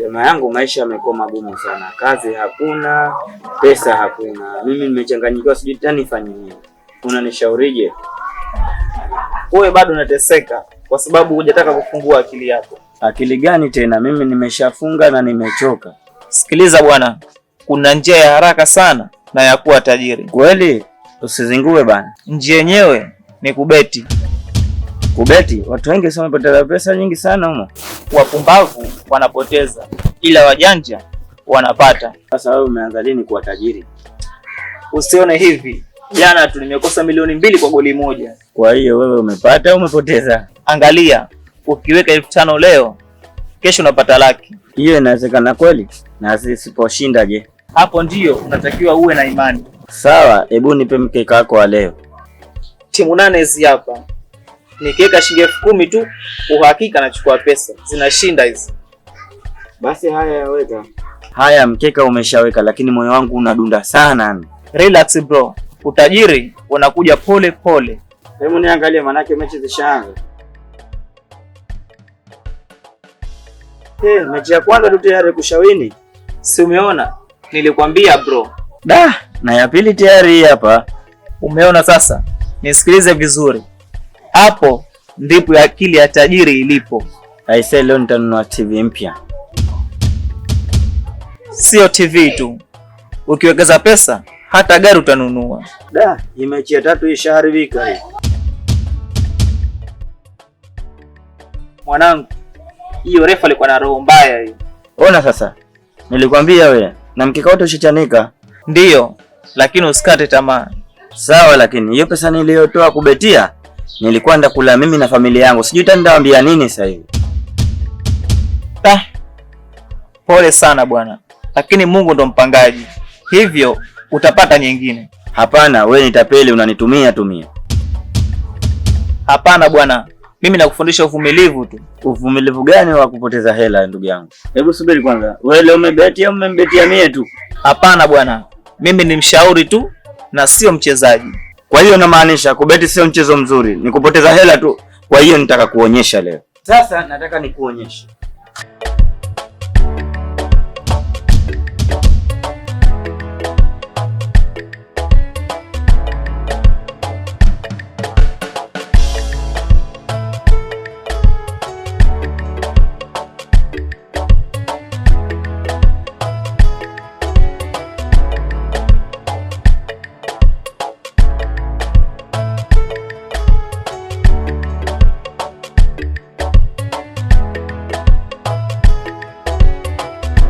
Jamaa yangu, maisha yamekuwa magumu sana, kazi hakuna, pesa hakuna, mimi nimechanganyikiwa, sijui tena nifanye nini. Unanishaurije? Wewe bado unateseka kwa sababu hujataka kufungua akili yako. Akili gani tena? Mimi nimeshafunga na nimechoka. Sikiliza bwana, kuna njia ya haraka sana na ya kuwa tajiri. Kweli? Usizingue bana. Njia yenyewe ni kubeti. Kubeti? Watu wengi sio wamepoteza pesa nyingi sana humo. Wapumbavu wanapoteza, ila wajanja wanapata. Sasa wewe umeanza lini kuwa tajiri? Usione hivi, jana tu nimekosa 2 milioni kwa goli moja. Kwa hiyo wewe umepata au umepoteza? Angalia, ukiweka 5,000 leo, kesho unapata laki. Hiyo inawezekana kweli? Na sisiposhinda je? Hapo ndiyo unatakiwa uwe na imani. Sawa, hebu nipe mkeka wako wa leo. Timu 8 hizi hapa, nikiweka shilingi 10,000 tu, uhakika nachukua pesa, zinashinda hizi. Basi haya yaweka. Haya, mkeka umeshaweka, lakini moyo wangu unadunda sana. Relax bro, utajiri unakuja pole pole. Hebu niangalie, manake mechi zishaanza. Hey, mechi ya kwanza tu tayari kushawini. Si umeona? Nilikwambia bro. Da, na ya pili tayari hapa. Umeona sasa? Nisikilize vizuri, hapo ndipo akili ya tajiri ilipo. Aisee, leo nitanunua TV mpya. Sio TV tu, ukiwekeza pesa hata gari utanunua. Da, hii mechi ya tatu ishaharibika hii. Mwanangu, hiyo refa alikuwa na roho mbaya hiyo. Ona sasa, nilikwambia we, na mkeka wote ushachanika. Ndiyo, lakini usikate tamaa. Sawa, lakini hiyo pesa niliyotoa kubetia nilikuwa ndakula mimi na familia yangu, sijui tena nitawaambia nini sasa hivi. Ah, pole sana bwana, lakini Mungu ndo mpangaji, hivyo utapata nyingine. Hapana, we ni tapeli, unanitumia tumia. Hapana bwana, mimi nakufundisha uvumilivu tu. Uvumilivu gani wa kupoteza hela, ndugu yangu? Hebu subiri kwanza, wewe leo umebeti au umembetia mie tu? Hapana bwana, mimi ni mshauri tu na sio mchezaji. Kwa hiyo namaanisha kubeti sio mchezo mzuri, ni kupoteza hela tu. Kwa hiyo nitaka kuonyesha leo. Sasa nataka nikuonyeshe.